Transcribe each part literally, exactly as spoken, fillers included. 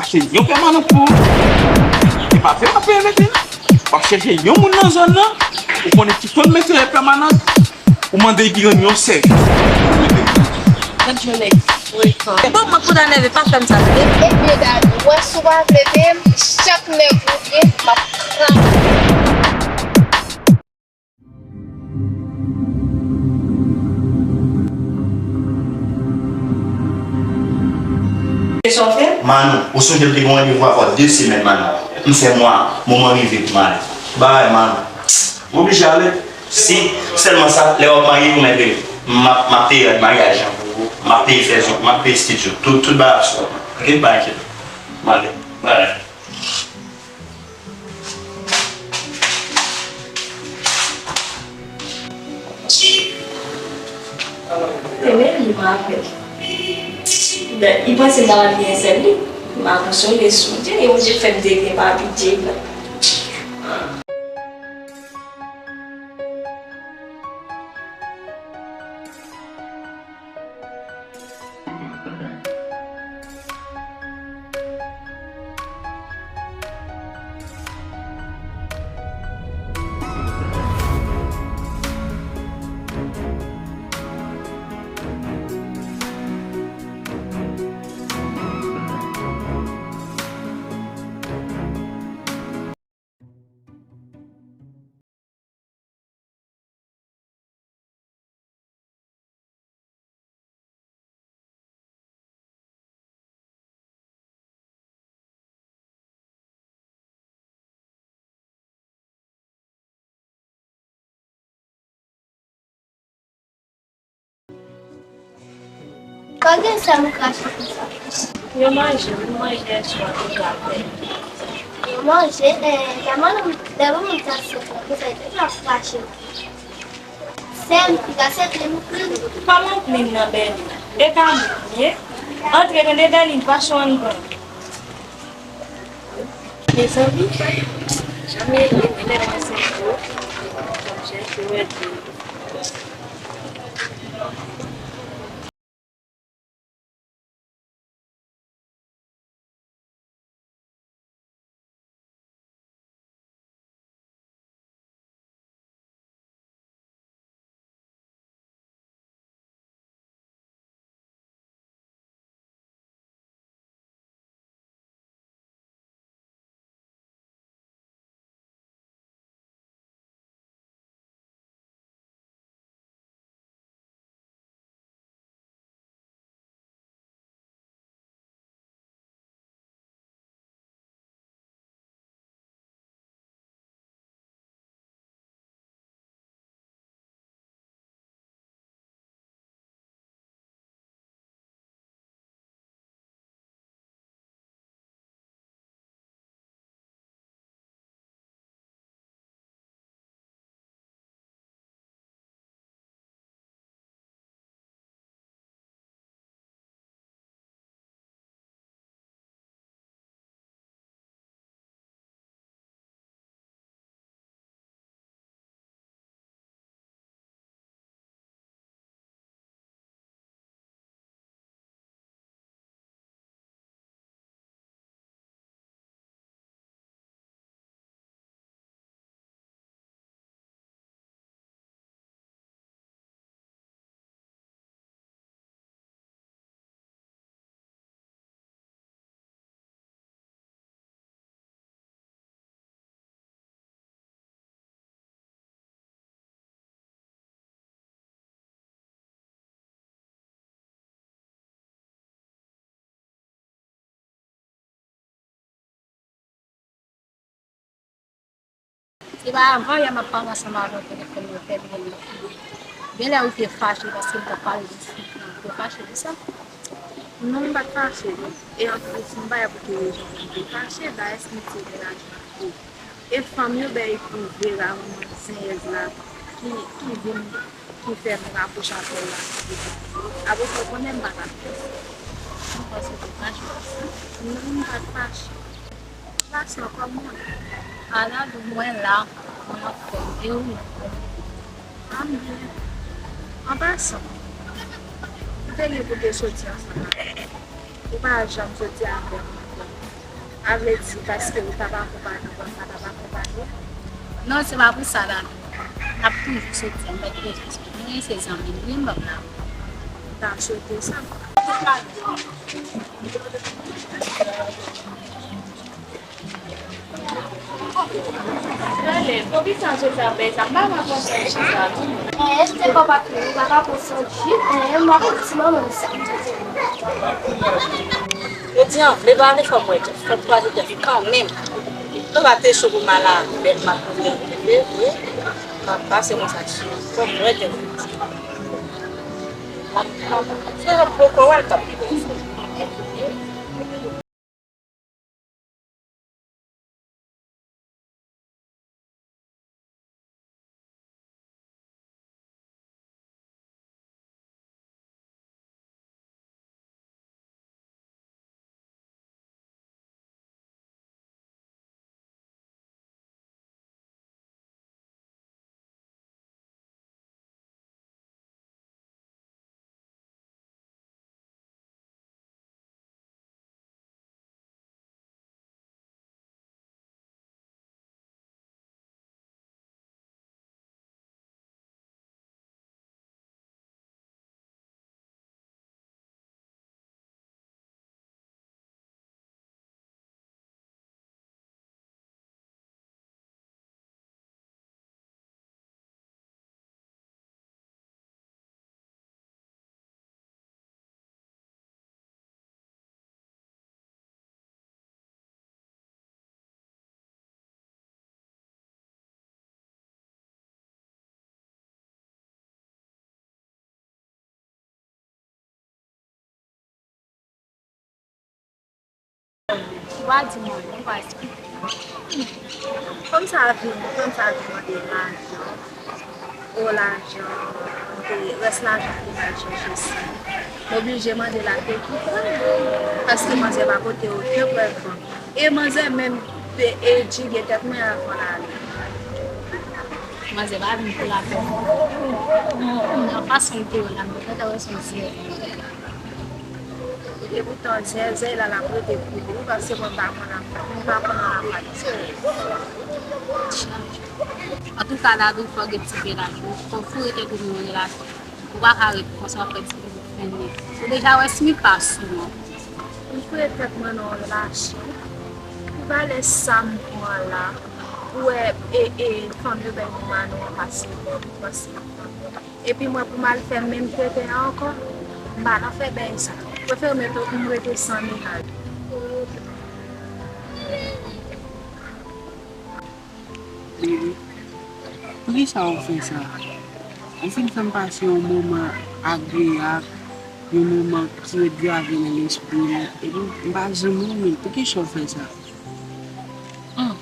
Achte yon pèmanan pou ou. E pa fè w ap peye mete non. W ap chèche yon moun nan zòn nan, ou konnen ki konn mete pèmanan, ou mande li rann yon sèvis. Gad yon nèg frekan. Bon, mwen pou ta nève, pa fè m sa, tande. Ebyen, Dani, wè si w pa vle peye m, chak nèg ou ye, m ap kraze. Manou, ou sonje m te gen randevou avè w de semèn, Manou. M fè mwa, moman rive pou m ale. Bay, Manou. M oblije ale. Si sèlman sa, lè w ap marye, ou mèt rele m. M ap, m ap peye rad maryaj lan pou ou. M ap peye fèzon, m ap peye estidyo. Tout, tout bagay ap sou mwen. Oke? Pa enkyete. M ale. Bay. Se menm li m ap fè. Li panse m ta pral gen sèl li. M a konsole sou Dye, e Bondye fè m te gen papi Dye la. Pa gen sa m krache konsa. Yo manje, nou manje yèswa, nou pral fè. Yo manje, eh, lè manman, lè manman m ta sot la, konsa, li te ap krache. Sè m, li pase plim, plim. Kòman plim nan Bèlin? E ka moun ye? Antre tande Bèlin, pa cho anndan. Mezanmi, jan m ye, mwen tèlman sezi, fò m chèche wè dlo. Se pa avan yè m ap pale ansanm avè w telefòn nan, fè byen. Genlè ou te fache paske m t ap pale de fi ki te fache pou sa. Non, m pa t fache, non. E anplis, m pa wè pou ki rezon pou m te fache, dayè Smith se mennaj mwen tou. E fanm yo bèy pwouve la, manman zenyèz la, ki, ki vin, ki fè m rapwoche avè l la. Avan fè w konnen m pa t ap fè sa. Ou panse w te fache pou sa? Non, m pa t fache. Gason, kòman w ye? Ala di mwen la, mwen ap fè de ou. A m byen. An pasan, ou te gen pou te soti ansanm avè m. Ou pa janm soti avè m ankò. Sa vle di paske ou t ap akonpanye w, w pa t ap akonpanye? Non, se pa pou sa la. N ap toujou soti, m mèt rete soti. Mwen se zanmi m, wi, m p ap la. M ta swete sa. Gade, poukisa Joseph fè sa? M pa ka konprann chita non. Eh, se pa pa tou, m pa ka konprann chita. Eh, m pa konprann ti manman m sa. Jodi an, vle pa vle, fò m wè Jeff. Fò m kwaze Jeff kanmenm. Nou pa te cho pou m al avè l, m ap vle vle, vle. M ap pase konsa sou. Fò m wè Jeff. Se jan m poko wè l k ap Ou pa di mwen, ou pa esplike mwen. Kòm sa vin, kòm sa vin mande lajan. O lajan, rès lajan pou m al chèche si. M oblije mande l al te kite m. Paske manzè pa pote okenn prèv ban m. E manzè menm te e jige tèt mwen avan l ale. Manzè pa vin pou lapè. Nan fason l te wè la, mwen te wè se yon zèl. E poutan, zèzè la, l ap rete pou li, wi, paske mwen pa konn ap, mwen pa konn ap pale. Antouka, Dadou, fò w gen ti pe laj, wi. Fò w foure tèt ou nan yon relasyon. Ou pa ka ret konsa, w ap fè ti piblik fènye. Ou deja wè Smith pa sou mwen. Ou foure tèt mwen nan yon relasyon. Pou valè sa m pran la, ou wè, e, e, fanm yo bay pou mano an pase, pase. Epi mwen pou m al fè menm trete a ankò, m pa nan fè bèy sa. Prefere m rete, m rete san mennaj. Baby, poukisa w fè sa? Ou fin fè m pase yon moman agreyab, yon moman ki ret grave nan lespri m, epi m pa janm renmen l. Poukisa w fè sa? Hmm.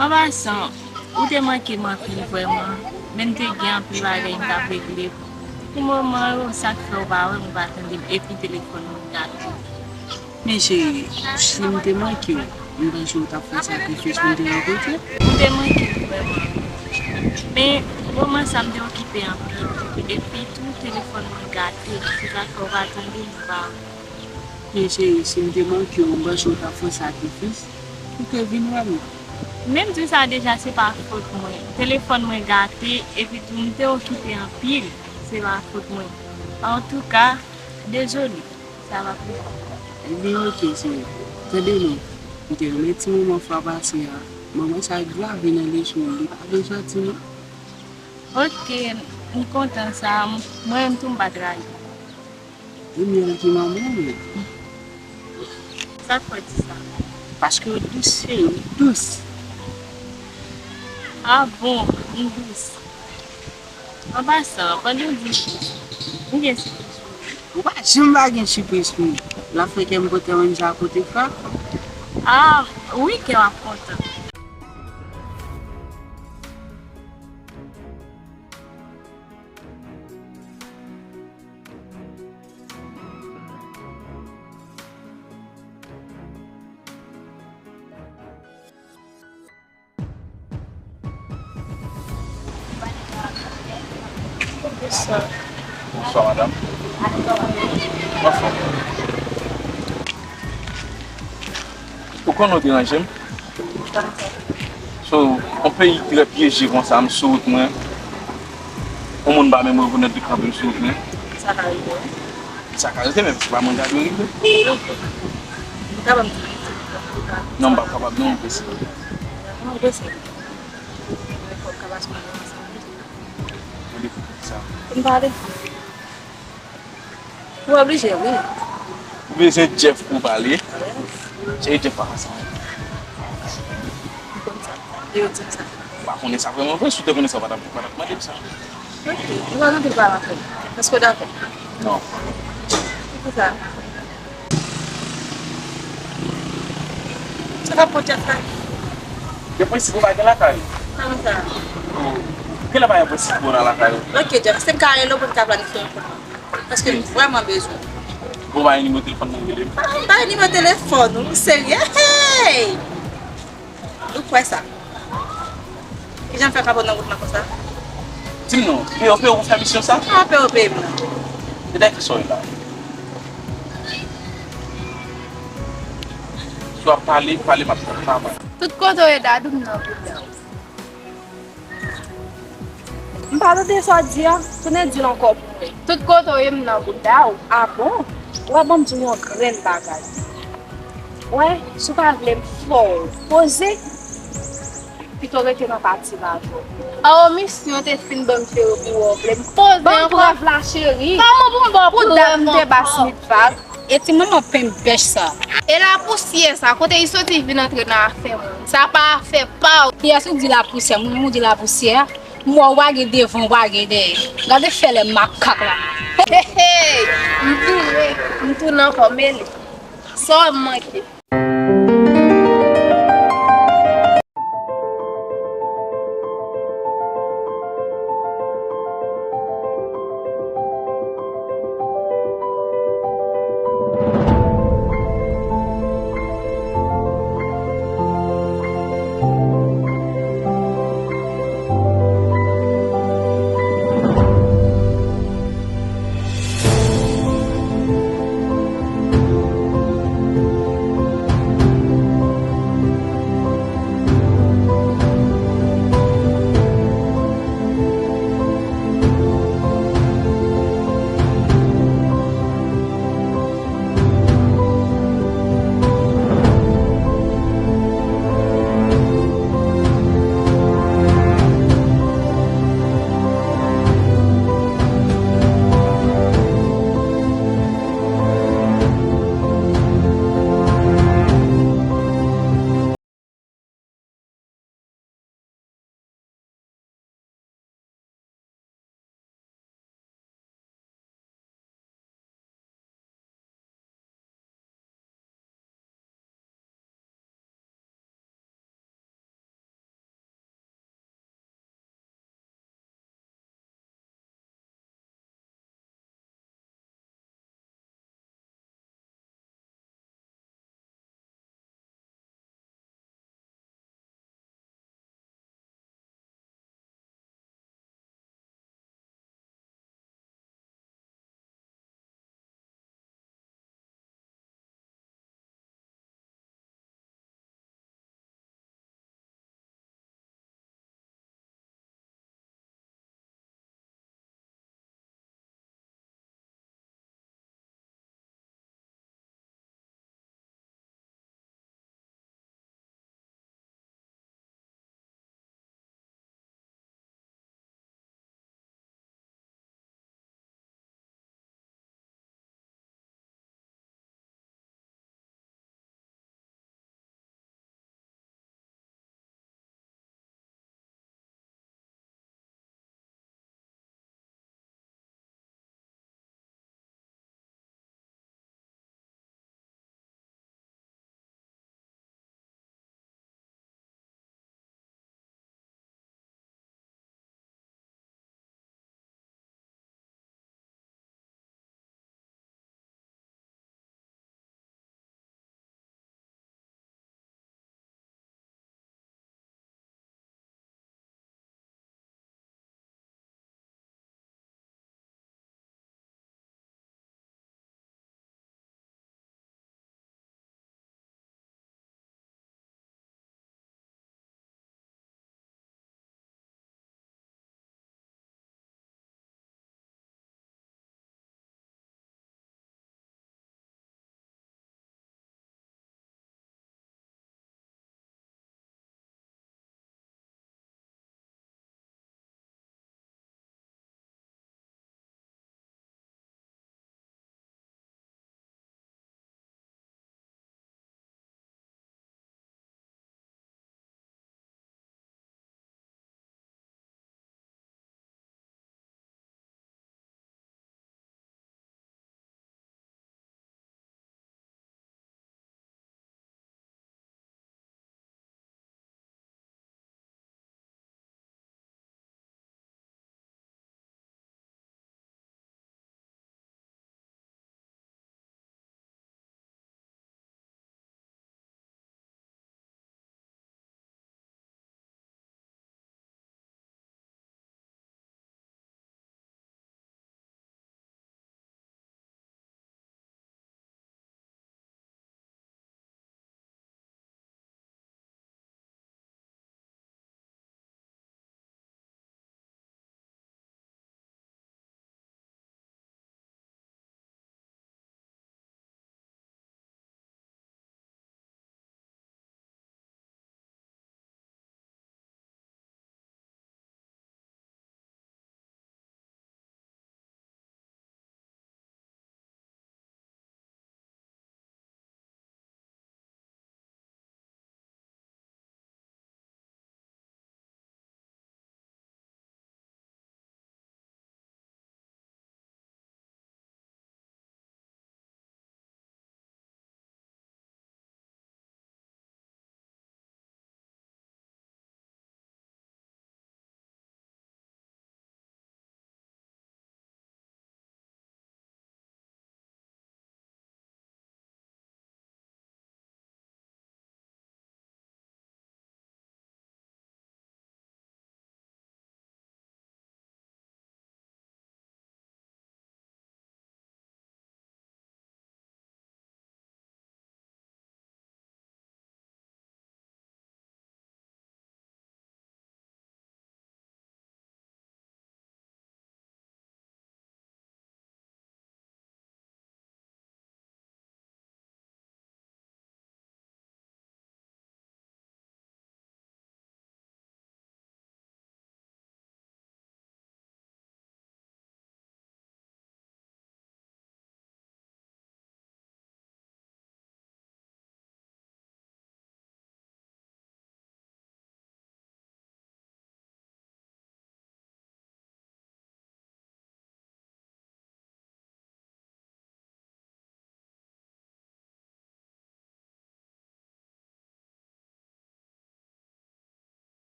An pasan, ou te manke m anpil vrèman, men m te gen anpil bagay m t ap regle. Pou moman yo, sa k fè w pa wè m, ou pa tande m, epi telefòn mwen gate. Men cheri, si m te manke w, m panse w t ap fè sakrifis pou n te rankontre. Ou te manke m vrèman. Men, moman sa m te okipe anpil, epi tou telefòn mwen gate, se sa k fè w pa tande m, ou pa wè. Men cheri, si m te manke w, m panse w t ap fè sakrifis pou te vin wè m. Menm di sa deja, se pa fòt mwen. Telefòn mwen gate, epi tou m te okipe anpil, se pa fòt mwen. Antouka, dezole, sa va pou ou. Ebyen, oke, cheri. Tande non, m te renmen ti moman fwa pase a. Moman sa grave nan lespri m, li pa gen soti non. Oke, m kontan sa. Mwen menm tou m pa trayi. Ou menm ki manman mwen. Sa k fè w di sa? Paske w dous, cheri, w dous. A bon, m dous. An pasan, pandan w di m dous, m gen sipriz pou ou. Ou pa janm pa gen sipriz pou m. L ap fè kè m kontan menm jan ak ou te fè. A, wi, kè w ap kontan. Bonswa. Bonswa, madanm. Anfòm. Ou konnen w deranje m. So, yon peyi trè pyeje konsa, m sou wout mwen. Yon moun pa menm rekonèt li kanpe m sou wout mwen. Sa ka rive, wi. Sa ka rive, men se pa mwen k ta dwe rive. Ou ka ban m ti minit? Non, m p ap kapab, non, m prese. Ou prese? Ou ka pase yon bon ansanm. Pou m pale. Ou oblije, wi. Ou bezwen Jeff pou w pale? Cheri, Jeff pa ansanm. Ou konn sa. E yo di m sa. Ou pa konnen sa vrèman vre, si w te konnen sa, ou pa t ap, ou pa t ap mande m sa. Ok, nou pa gen anpil pale ankò. Èske w dakò? Non. Poukisa? Sa k ap pran Jeff la? Depi si ou pa gen lakay. Kòman sa? Kilè pa gen prensip pou nan lakay ou? Ok, Jeff, èske m ka rele w pou n ka planifye yon kòd? Paske m vrèman bezwen. Bon, ba nimewo telefòn nan rele m. Ah, ba nimewo telefòn ou, ou serye? Hey! Ou kwè sa? Kijan m fè ka pran nan wout lan konsa? Di m non, P O P ou fè misyon sa? Ah, P O P m nan. E dèyè kisa w ye la? Si w ap pale, pale, m ap tann, pa pale. Tout kote w ye, Dadou, m nan bouda w. M pa tande sa w di a, tounen di l ankò pou mwen. Tout kote w ye, m nan bouda w. Ah bon? Ou wè, ban m di w yon grenn bagay. Wè, si w pa vle m fè w poze, pito rete nan pati m avè w. Oh, misyon te fin ban m cheri pou wè w vle m poze ankò. Ban m prèv la, cheri. Kòman pou m ba w prèv ankò? Pou dam te ba Smith vag. E ti manman penbèch sa. E lapousyè sa, kote li soti vin antre nan afè moun? Sa pa afè pa w. Kiyès ou di lapousyè? Mwen menm ou di lapousyè? M wè w pa gen devan, w pa gen dèyè. Gade fèlè makak la. Hey, hey, m tounen, m tounen ankò, mele. Sa w manke?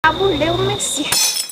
a boule wi mesye.